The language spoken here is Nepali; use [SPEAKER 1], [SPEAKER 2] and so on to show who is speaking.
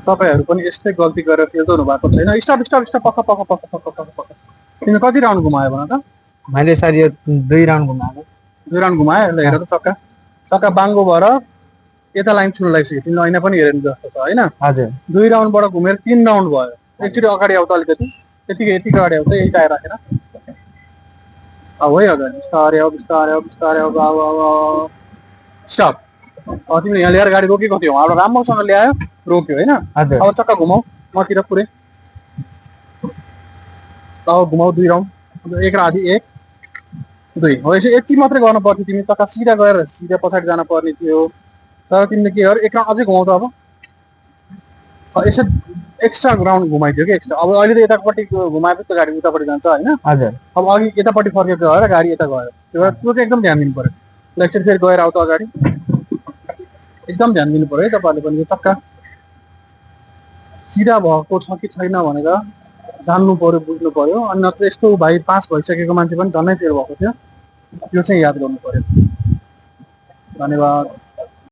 [SPEAKER 1] तपाईँहरू पनि यस्तै गल्ती गरेर फेल त हुनुभएको छैन? स्टप स्टप स्टप, पक्का पक्का पक्का पक्का पक्का पक्का। तिमीले कति राउन्ड घुमायो भन त?
[SPEAKER 2] मैले सर यो 2 राउन्ड घुमाएको।
[SPEAKER 1] 2 राउन्ड घुमायो। ल हेर त चक्का चक्का बाङ्गो भएर यता लाइन छुन लागिसक्यो। तिमीले ऐना पनि हेरेन जस्तो छ होइन?
[SPEAKER 2] हजुर
[SPEAKER 1] 2 राउन्डबाट घुमेर 3 राउन्ड भयो। एकचोटि अगाडि आऊ त अलिकति, यति अगाडि आऊ त, यही टायर राखेर आऊ है अगाडि। बिस्तारै आऊ बिस्तारै आऊ बिस्तारै आऊ आऊ आऊ आऊ। स्टप। तिमीले यहाँ ल्याएर गाडी रोकेको थियौ, हाम्रो राम्रोसँग ल्यायो रोक्यो होइन?
[SPEAKER 2] हजुर
[SPEAKER 1] अब चक्का घुमाऊ मतिर पुरै। अब घुमाऊ 2 राउन्ड, एक र आधी, 1 2 हो। यसो यति मात्रै गर्नु पर्थ्यो। तिमी चक्का सिधा गएर सिधा पछाडि जानु पर्ने थियो, तर तिमीले के गर, एक राउन्ड अझै घुमाउ त। अब यसो एक्स्ट्रा राउन्ड घुमाइदियो कि एक्स्ट्रा। अब अहिले त यतापट्टि घुमाएपछि त गाडी उतापट्टि जान्छ होइन?
[SPEAKER 2] हजुर
[SPEAKER 1] अब अघि यतापट्टि फर्केको गएर गाडी यता गयो, त्यो भएर त्यो चाहिँ एकदम ध्यान दिनु पर्यो। ल एकचोटि फेरि गएर आऊ त अगाडि, एकदम ध्यान दिनु पर्यो है तपाईँहरूले पनि। यो चक्का सिधा भएको छ कि छैन भनेर जान्नु पर्यो, बुझ्नु पर्यो। अनि नत्र यस्तो भाइ पास भइसकेको मान्छे पनि झनै फेल भएको थियो, त्यो चाहिँ याद गर्नु पर्यो। धन्यवाद।